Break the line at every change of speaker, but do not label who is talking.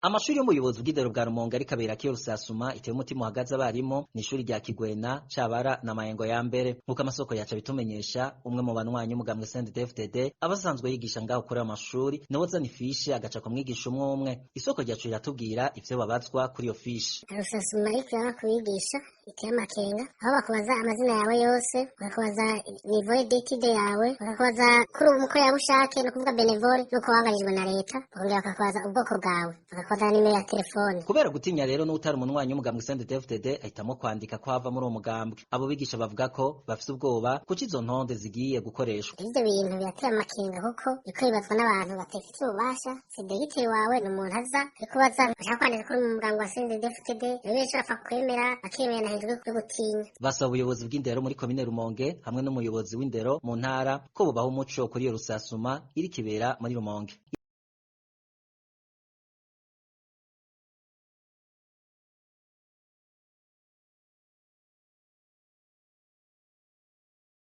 Amashuri y'umuyobozi bw'indero bwa Rumonge ariko abera kiyo rusasuma iteye umutima uhagaze abarimu ni ishuri rya Kigwena, Cabara na Mayengo ya mbere. Nk'uko amasoko yacu abitumenyesha, umwe mu banywanyi umugambwe CNDD-FDD aba asanzwe yigisha ngaho kuri ayo mashuri, niwe azana ifishe agaca ku mwigisha umwe umwe. Isoko ryacu riratubwira ivyo babazwa kuri iyo fishe.
Rusasuma ariko iraba kubigisha iteye amakenga, aho bakubaza amazina yawe yose, bakakubaza niveau d'étude yawe, bakakubaza kuri ubu umukorerabushake, ni ukuvuga bénévole, nuko wangarijwe na leta, bakongera bakakubaza ubwoko bwawe, bakakubaza nimero ya telefone.
Kubera gutinya rero n'utari umunywanyi w'umugambwe CNDD-FDD ahitamwo kwandika ko ava muri uwo mugambwe. Abo bigisha bavuga ko bafise ubwoba kuko izo ntonde zigiye gukoreshwa.
Ivyo bintu birateye amakenga kuko biriko bibazwa n'abantu batabifitiye ububasha. Si dogiteri wawe, ni umuntu aza ariko baza bashaka kwandika kuri mu mugambwe wa CNDD-FDD, rero benshi bapfa kwemera, bakemera hejuru yo gutinya.
Basaba ubuyobozi bw'indero muri komine Rumonge hamwe n'umuyobozi w'indero mu ntara ko bubaha umuco kuri iyo rusasuma iriko ibera muri Rumonge.